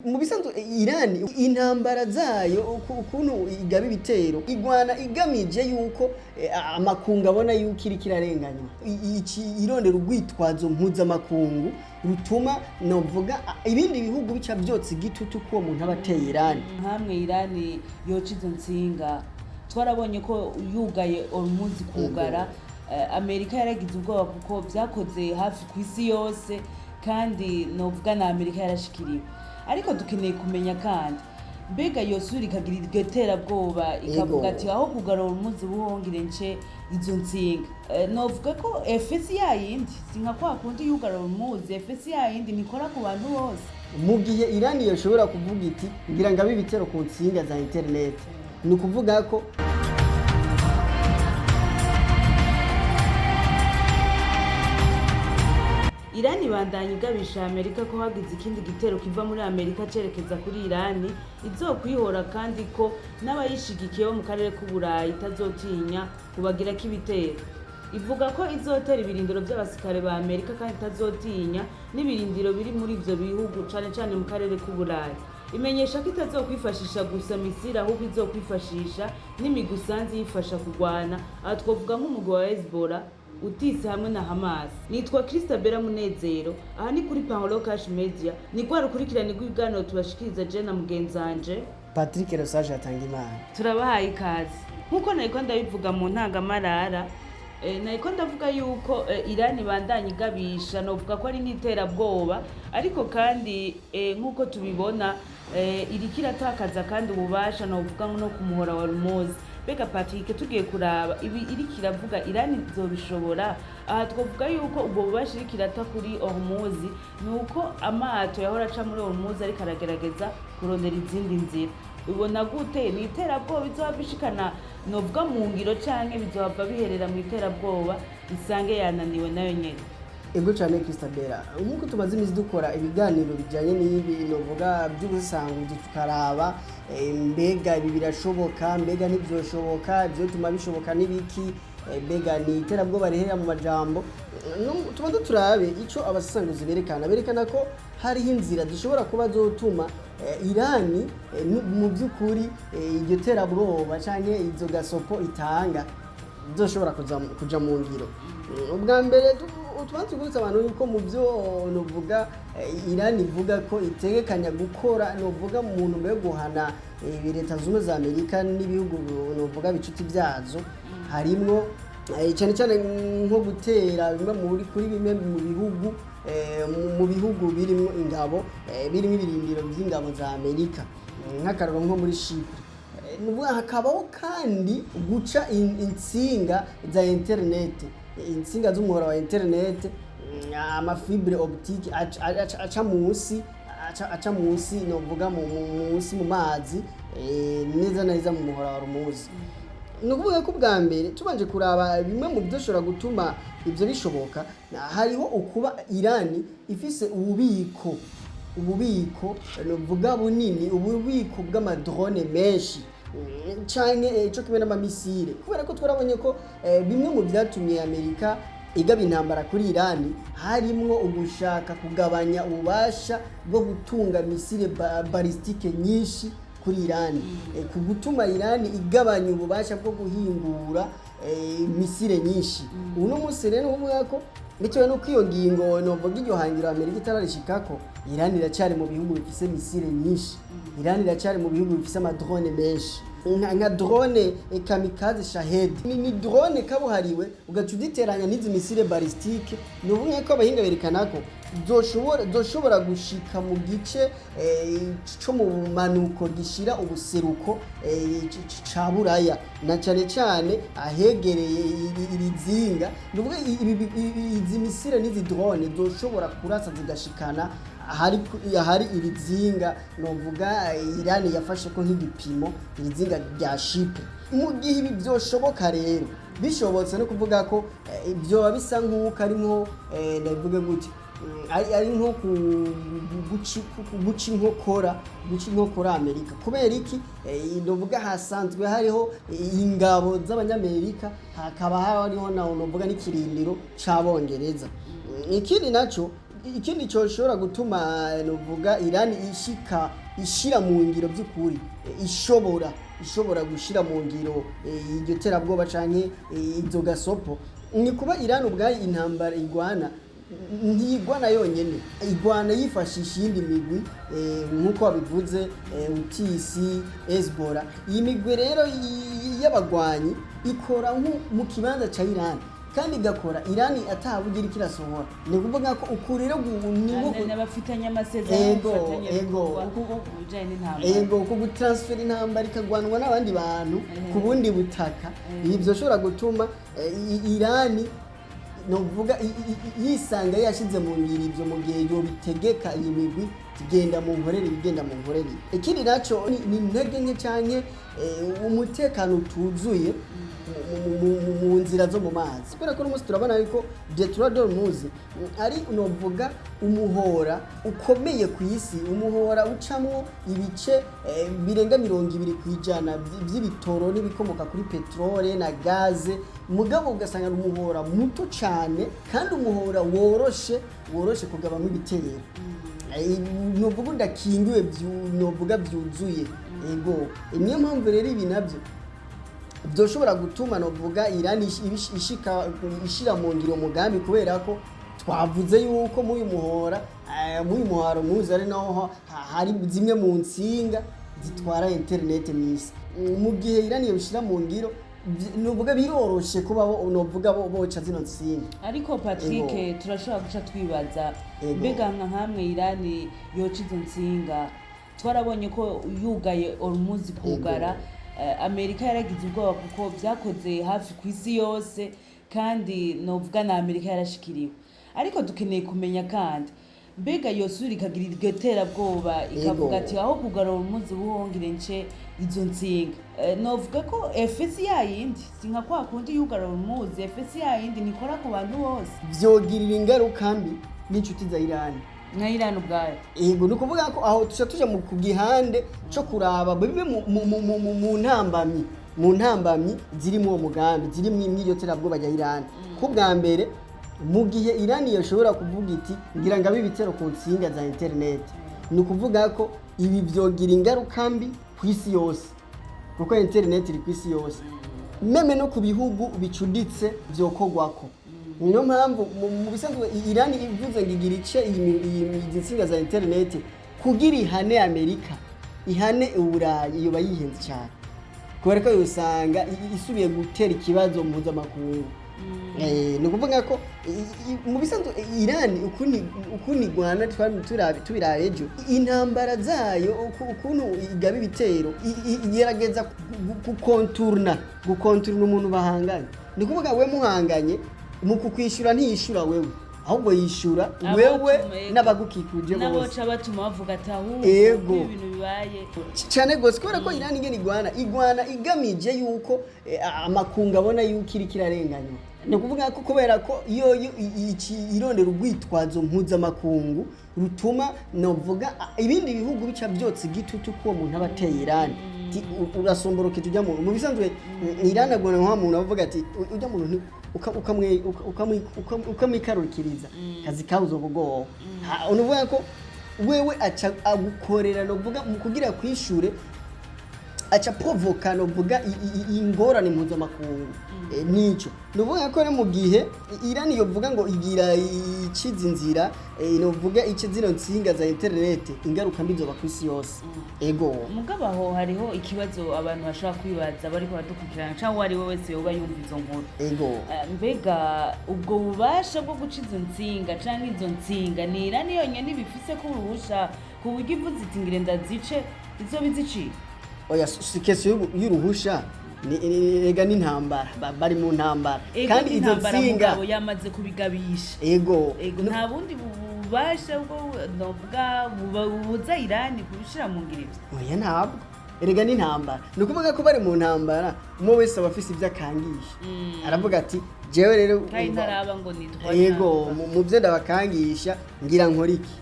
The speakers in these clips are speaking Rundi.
Mu bisanzwe Irani intambara zayo ukuntu igaba ibitero, igwana igamije yuko amakungu abona yuko iriko irarenganywa. Irondera urwitwazo mpuzamakungu rutuma, novuga, ibindi bihugu bica vyotsa igitutu ko uwo muntu aba ateye Irani. Nkamwe Irani yoca izo ntsinga, twarabonye ko yugaye Hormuz, kugara, Amerika yaragize ubwoba kuko vyakoze hafi ku isi yose, kandi novuga na Amerika yarashikiriwe. Ariko dukeneye kumenya kandi, mbega yosubira ikagira iryo terabwoba, ikavuga ati: "Aho kugara Hormuz, buhongire nce izo ntsinga." Novuga ko efesi yayindi si nka kwa kundi yugara Hormuz, efesi yayindi ntikora ku bantu bose. Mu gihe Irani yoshobora kuvuga iti: "Ngira ngabe ibitero ku ntsinga za internet", ni ukuvuga ko Irani ibandanya igabisha Amerika ko hagize ikindi gitero kiva muri Amerika cerekeza kuri Irani izokwihora, kandi ko n'abayishigikiye bo mu karere k'Uburayi itazotinya kubagirako ibitero. Ivuga ko izotera ibirindiro vy'abasirikare ba Amerika kandi itazotinya n'ibirindiro biri muri ivyo bihugu, cane cane mu karere k'Uburayi. Imenyesha ko itazokwifashisha gusa misiri, ahubwo izokwifashisha n'imigwi isanzwe iyifasha kurwana. Aha twovuga nk'umugwi wa Hezbollah utise hamwe na Hamas. Nitwa Christabella Munezero, aha ni kuri Paolo Cash Media, ni rwa rukurikirane rw'ibiganiro tubashikiriza je na mugenzanje Patrick Rosage Hatangimana. Turabahaye ikaze. Nk'uko nariko ndabivuga mu ntangamarara, nariko ndavuga yuko Irani ibandanya igabisha, novuga ko ari n'iterabwoba, ariko kandi nk'uko tubibona iriko iratakaza kandi ububasha, novuga no ku muhora wa Hormuz. Mbega Patrick, tugiye kuraba ibi iriko iravuga, Irani izobishobora? Aha twovuga yuko ubwo bubasha iriko irata kuri Hormuz ni uko amato yahora aca muri Hormuz ariko aragerageza kurondera izindi nzira. Ubona gute? Ni iterabwoba izohava ishikana, novuga, mu ngiro, canke bizohava biherera mu iterabwoba isange yananiwe nayo nyene? Ego cyane, Christabella. Nk'uko tumaze iminsi dukora ibiganiro bijyanye n'ibi, novuga, by'ubusanguzi, tukaraba mbega ibi birashoboka, mbega ntibyoshoboka, ivyotuma bishoboka n'ibiki, mbega ni iterabwoba riherera mu majambo. Tubanze turabe ico abasesanguzi berekana ko hariho inzira zishobora kuba zotuma Irani mu by'ukuri iryo terabwoba canke izo gasopo itanga zoshobora kuja mu ngiro. Ubwa mbere tubanze twibutse abantu yuko mu byo, novuga, Irani ivuga ko itegekanya gukora, novuga, mu ntumbero yo guhana Leta Zunze Ubumwe za Amerika n'ibihugu, novuga, bicuti vyazo, harimwo cyane cyane nko gutera bimwe muri kuri bimwe mu bihugu mu bihugu birimo ingabo, birimo ibirindiro by'ingabo za Amerika. Nk'akarorero nko muri Chypre. Ni ukuvuga hakabaho kandi guca intsinga za internet, intsinga z'umuhora wa internet, ama fibre optique aca munsi, aca munsi, novuga munsi mu mazi, neza neza mu muhora wa Hormuz. Ni ukuvuga ko ubwa mbere tubanje kuraba bimwe mu byoshobora gutuma ibyo bishoboka, hariho ukuba Irani ifise ububiko, novuga, bunini, ububiko bw'ama drone menshi, canke ico kimwe n'ama missile, kubera ko twarabonye ko bimwe mu vyatumye Amerika igaba intambara kuri Irani harimwo ugushaka kugabanya ububasha bwo gutunga missile balistique nyinshi kuri Irani, ku gutuma Irani igabanya ububasha bwo guhingura missile nyinshi. Uno munsi rero nukuvuga ko bitewe n'uko iyo ngingo, novuga, iryo hangiro Amerika itararishikako, Irani iracyari mu bihugu bifise missile nyinshi, Irani iracyari mu bihugu bifise ama drone menshi, nka drone kamikaze Shahed. Ni drone kabuhariwe, ugaca uditeranya n'izi missile balistique. Ni ukuvuga ko abahinga berekana ko zoshobora gushika mu gice co mu bumanuko gishira ubuseruko ca Buraya, na cane cane ahegereye iri zinga. Ni ukuvuga izi missile n'izi drone zoshobora kurasa zigashikana ahari iri zinga, novuga, Irani yafashe ko nk'igipimo, iri zinga rya Chypre. Mu gihe ibi byoshoboka rero, bishobotse, no kuvuga ko byoba bisa nk'uko ari nko, ndabivuge gute, ari nko guca inkokora Amerika. Kubera iki? Novuga hasanzwe hariho ingabo z'Abanyamerika, hakaba hariho na, novuga, n'ikirindiro c'Abongereza. Ikindi naco Ikindi coshobora gutuma novuga Iran ishika ishira mu ngiro by'ukuri, ishobora gushira mu ngiro iryo terabwoba canke izo gasopo, ni kuba Iran ubwayo intambara igwana ntiyigwana yonyene, igwana yifashisha iyindi migwi, nk'uko wabivuze, Utisi, Hezbollah. Iyi migwi rero y'abagwanyi ikora nko mu kibanza ca Iran, kandi igakora Iran atabugira ikirasohora. Ni ukuvuga ko uku rero ni nko N'abafitanye amasezerano Ego, y'ubufatanye ego, bikorwa mu bijanye n'intambara. Ego, ku gutransfera intambara ikagwanwa n'abandi bantu ku bundi butaka, ibi vyoshobora gutuma Irani novuga yisanga yashize mu ngiro ivyo, mu gihe yobitegeka iyi migwi igenda mu nkorere, ibigenda mu nkorere. Ikindi naco ni intege nke canke umutekano utuzuye mu nzira zo mu mazi, kubera ko uno munsi turabona yuko Detroit d'Ormuz ari novuga umuhora ukomeye ku isi, umuhora ucamwo ibice birenga 20% vy'ibitoro n'ibikomoka kuri peterole na gaze, mugabo ugasanga ni umuhora muto cane kandi umuhora woroshe kugabamwo ibitero. Novuga udakingiwe novuga vyuzuye. Ego, niyo mpamvu rero ibi navyo vyoshobora gutuma novuga Iran ishika ishira mu ngiro umugambi, kubera ko twavuze yuko muri uyu muhora, muri uyu muhora muzi ari naho hari zimwe mu nsinga zitwara internet mw'isi. Mu gihe Iran yobishira mu ngiro, novuga biroroshe kuba novuga boca zino nsinga. Ariko Patrick, turashobora guca twibaza, Ego. mbega nka nkamwe Irani yoca izo nsinga, twarabonye ko yugaye Hormuz kugara, Amerika yaragize ubwoba kuko byakoze hafi ku isi yose, kandi novuga na Amerika yarashikiriwe. Ariko dukeneye kumenya kandi, mbega yosubira ikagira iryo terabwoba, ikavuga ati aho kugara Hormuz buhongire nce izo nsinga. Novuga ko efesi yayindi si nka kwa kundi yugara Hormuz, efesi yayindi ntikora ku bantu bose. Vyogirira ingaruka mbi n'inshuti za Iran. Nka Iran ubwayo. Yego, ni ukuvuga ko aho tuca tuja mu ku gihande co kuraba bimwe mu ntambamyi ziri muri uwo mugambi, ziri mw'iryo terabwoba rya Iran. Ku bwa mbere, mu gihe Iran yoshobora kuvuga iti ngira ngo abe ibitero ku nsinga za internet, ni ukuvuga ko ibi vyogira ingaruka mbi ku isi yose, kuko internet iri ku isi yose, même no ku bihugu bicuditse vyokorwako. Niyo mpamvu mu bisanzwe Iran ivuze ngo igira ice izi nsinga za internet kugira ihane Amerika, ihane Uburayi, iyo bayihenze cyane, kubera ko usanga isubiye gutera ikibazo mpuzamakungu. Ni ukuvuga ko mu bisanzwe Iran ukuntu igwana, twari tubiraba ejo intambara zayo, ukuntu igaba ibitero, igerageza gukonturna umuntu bahanganye. Ni ukuvuga we muhanganye mu kukwishyura ntiyishyura wewe, ahubwo yishyura wewe n'abagukikuje bose. N'aboca batuma bavuga ati ahubwo ibintu bibaye. Cyane gose, kubera ko Iran ingene igwana igamije yuko amakungu abona yuko iriko irarenganywa. Ni ukuvuga ko kubera ko iyo irondera urwitwazo mpuzamakungu rutuma novuga ibindi bihugu bica byotsa igitutu ko uwo muntu aba ateye Iran. Ti, urasomborokeza ujya mu bisanzwe Iran agona nka muntu avuga ati ujya muntu ukamwikarukiriza kazi kabuze ubwoba. Unuvuga ko wewe aca agukorera novuga mu kugira kwishure aca provoka novuga ingorane mpuzamakungu. Nico nuvuga ko rero mu gihe Iran yovuga ngo igira iciza inzira, novuga ice zino nsinga za internet, ingaruka mbi zoba kw'isi yose. Ego. Mugabo aho hariho ikibazo abantu bashobora kwibaza bariko baradukurikirana, cyangwa uwo ari we wese yoba yumva izo nkuru. Ego. Mbega ubwo bubasha bwo guca izo nsinga canke izo nsinga ni Irani yonyene ibifise ko uruhusha, ku buryo ivuze iti ngire ndazice, izoba iziciye? Oya, si question y'uruhusha, ega n'intambara, bari mu ntambara. Ego, kandi izo n'intambara, nsinga mugabo yamaze kubigabisha. Ego. Ego, nta bundi bubasha bwo novuga bubuza Irani kubishira mu ngiro ivyo? Oya, ntabwo, erega n'intambara. Ni ukuvuga ko bari mu ntambara, umwe wese aba afise ibyo akangisha, aravuga ati jewe rero Kandi ntaraba ngo nitwa Yego, mu byo ndabakangisha ngira nkora iki,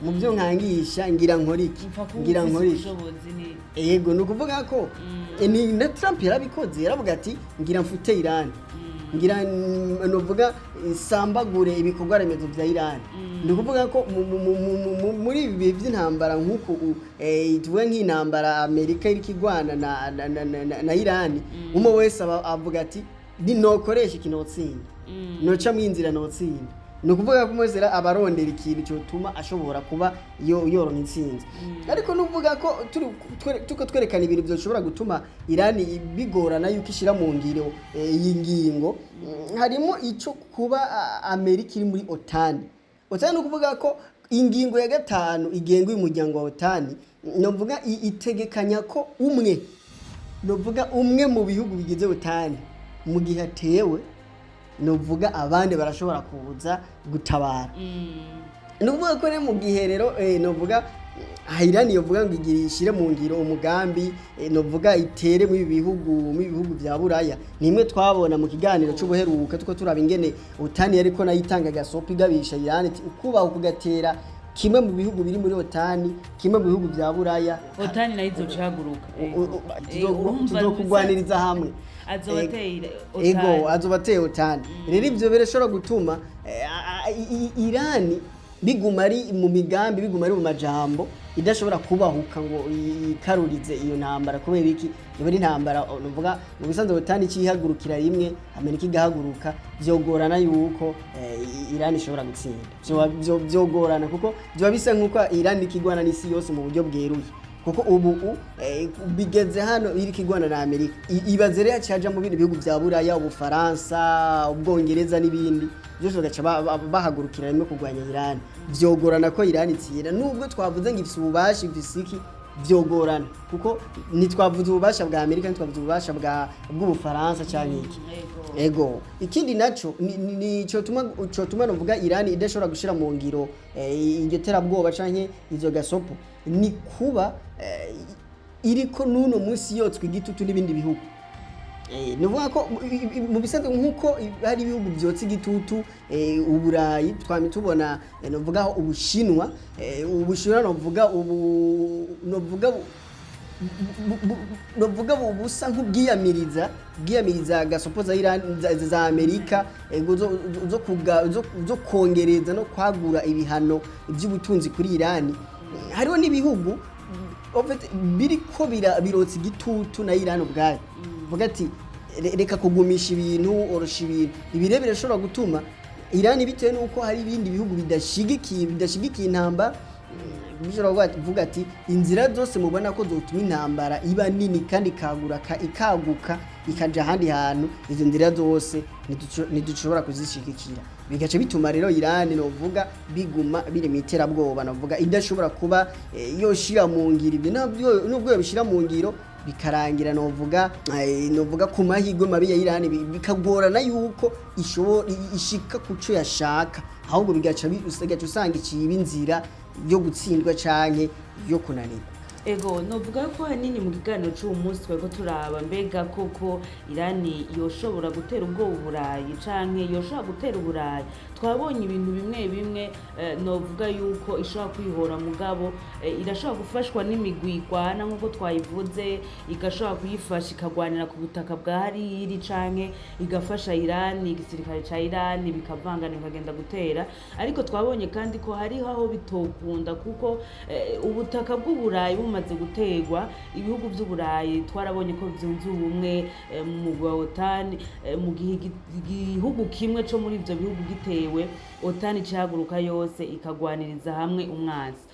mu byo nkangisha ngira nkora iki, mpfa kuba ngira ufise nkora iki. ubushobozi ni Yego, ni ukuvuga ko ni na Trump yarabikoze, yaravuga ati ngira mfute Iran. Ngira novuga nsambagure ibikorwa remezo vya Iran. Ni ukuvuga ko muri ibi bihe vy'intambara, nk'uku tuvuge nk'intambara Amerika iriko igwana na Iran, umwe wese aba avuga ati ninokoresha iki notsinda, noca mwinzira notsinda. Ni ukuvuga ko umwe wese rero aba arondera ikintu cyotuma ashobora kuba yoronka intsinzi. Ariko nuvuga ko turiko twerekana ibintu byoshobora gutuma Iran bigorana yuko ishira mu ngiro iyi ngingo, harimo ico kuba Amerika iri muri OTAN. OTAN, ni ukuvuga ko ingingo ya 5 igenga uyu muryango wa OTAN, novuga itegekanya ko umwe, novuga umwe mu bihugu bigize OTAN, mu gihe atewe, novuga abandi barashobora kuza gutabara. Ni ukuvuga ko rero mu gihe rero novuga Iran yovuga ngo igira ishire mu ngiro umugambi, novuga itere mu bihugu, mu bihugu vya Buraya, nimwe twabona mu kiganiro c'ubuheruka tuko turaba ingene OTAN yariko nayo itanga gasopo igabisha Iran iti ukubaho kugatera kimwe mu bihugu biri muri OTAN, kimwe mu bihugu vya Buraya, OTAN nayo izocahaguruka. Tuzokugwaniriza hamwe. Azobateye. Ego, azobateye OTAN. Rero ivyo birashobora gutuma Iran biguma ari mu migambi, biguma ari mu majambo, idashobora kubahuka ngo ikarurize iyo ntambara. Kubera iki? Iba ari intambara, nuvuga mu bisanzwe OTAN ikihagurukira rimwe, Amerika igahaguruka, vyogorana yuko Iran ishobora gutsinda. Vyogorana kuko vyoba bisa nkuko Iran ikigwana n'isi yose mu buryo bweruye, kuko ubu bigeze hano iriko igwana na Amerika. Ibaze rero yaciye mu bindi bihugu vya Buraya, Ubufaransa, Ubwongereza n'ibindi byose, bagaca bahagurukira rimwe kurwanya Iran. Vyogorana ko Iran itsinda, nubwo twavuze ngo ifise ububasha, ifise iki, vyogorana kuko ntitwavuze ububasha bwa Amerika, ntitwavuze ububasha bw'Ubufaransa canke iki. Ego, ikindi naco ni cotuma novuga Iran idashobora gushira mu ngiro iryo terabwoba canke izo gasopo, ni kuba iriko n'uno munsi yotswa igitutu n'ibindi bihugu. Ni ukuvuga ko mu bisanzwe nk'uko hari ibihugu vyotsa igitutu Uburayi, twamye tubona novuga Ubushinwa, Ubushinwa novuga ubu novuga novuga busa nk'ubwiyamiriza gasopo za Iran, za Amerika, zo kongereza no kwagura ibihano by'ubutunzi kuri Iran. Hariho n'ibihugu en fait biriko birotsa igitutu na Iran ubwayo, vuga ati reka kugumisha ibintu, orosha ibintu. Ibi rero birashobora gutuma Iran, bitewe n'uko hari ibindi bihugu bidashigikiye intambara, bishobora kuvuga ati inzira zose mubona ko zotuma intambara iba nini kandi ikagura ikaguka ikaja ahandi hantu, izo nzira zose ntidushobora kuzishigikira. Bigaca bituma rero Iran, novuga, biguma biri mu iterabwoba, novuga idashobora kuba yoshira mu ngiro ibyo, nubwo yobishira mu ngiro bikarangira, novuga ku mahirwe mabi ya Iran, bikagorana yuko ishobora ishika kuco yashaka, ahubwo bigaca ugaca usanga iciba inzira yo gutsindwa canke yo kunanirwa. Ego, novuga ko hanini mu kiganiro c'uwo munsi twariko turaba mbega koko Irani yoshobora gutera ubwoba Uburayi canke yoshobora gutera Uburayi. Twabonye ibintu bimwe bimwe, novuga yuko ishobora kwihora, mugabo irashobora gufashwa n'imigwi igwana nk'uko twayivuze, igashobora kuyifasha ikagwanira ku butaka bwa hariri, canke igafasha Irani, igisirikare ca Irani bikavangana bikagenda gutera. Ariko twabonye kandi ko hariho aho bitokunda, kuko ubutaka bw'Uburayi bumaze guterwa, ibihugu vy'Uburayi twarabonye ko vyunze ubumwe mu mugwi wa OTAN, mu gihe igihugu kimwe co muri ivyo bihugu gitewe, OTAN icahaguruka yose ikagwaniriza hamwe umwansi.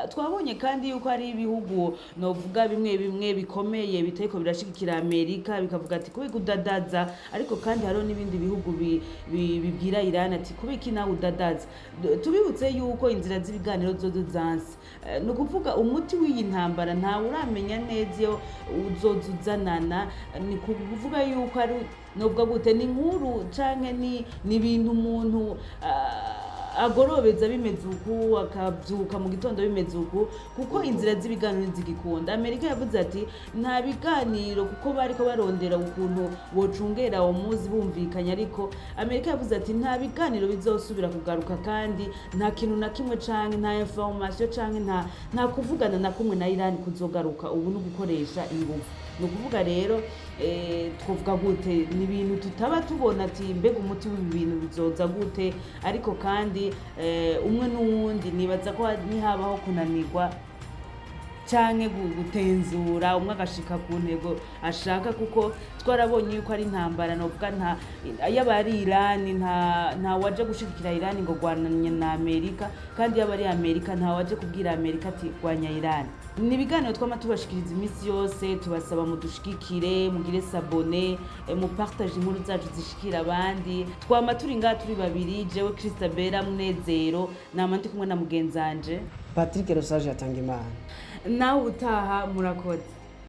Twabonye kandi yuko hari ibihugu, novuga bimwe bimwe bikomeye, bitariko birashigikira Amerika, bikavuga ati kubika udadaza. Ariko kandi hariho n'ibindi bihugu bibwira Iran ati kubika nawe udadaza. Tubibutse yuko inzira z'ibiganiro zozo zanse. Ni ukuvuga umuti w'iyi ntambara ntawe uramenya neza iyo uzoza uzanana. Ni kuvuga yuko ari, novuga gute, ni inkuru canke ni ibintu umuntu agorobeza bimeze uku, akabyuka mu gitondo bimeze uku, kuko inzira z'ibiganiro ntizigikunda. Amerika yavuze ati nta biganiro, kuko bariko barondera ukuntu bocungera uwo muzi bumvikanye, ariko Amerika yavuze ati nta biganiro bizosubira kugaruka, kandi nta kintu na kimwe canke nta information canke nta kuvugana na kumwe na Iran kuzogaruka, ubu ni ugukoresha ingufu. Ni ukuvuga rero, twovuga gute, ni ibintu tutaba tubona ati mbega umuti w'ibi bintu bizoza gute? Ariko kandi umwe n'uwundi nibaza ko nihabaho kunanirwa canke gutenzura, umwe agashika ku ntego ashaka, kuko twarabonye yuko ari intambara novuga nta yaba ari Irani, nta waje gushigikira Irani ngo rwananye na Amerika, kandi yaba ari Amerika, nta waje kubwira Amerika ati rwanya Irani. Ni ibiganiro twama tubashikiriza iminsi yose. Tubasaba mudushigikire, mugire s'abonner, mupartage inkuru zacu zishikira abandi. Twama turi ngaha turi babiri, jewe Christabella Munezero, nama ndi kumwe na mugenzanje Patrick Rosaje Atangimana. Nawe utaha, murakoze.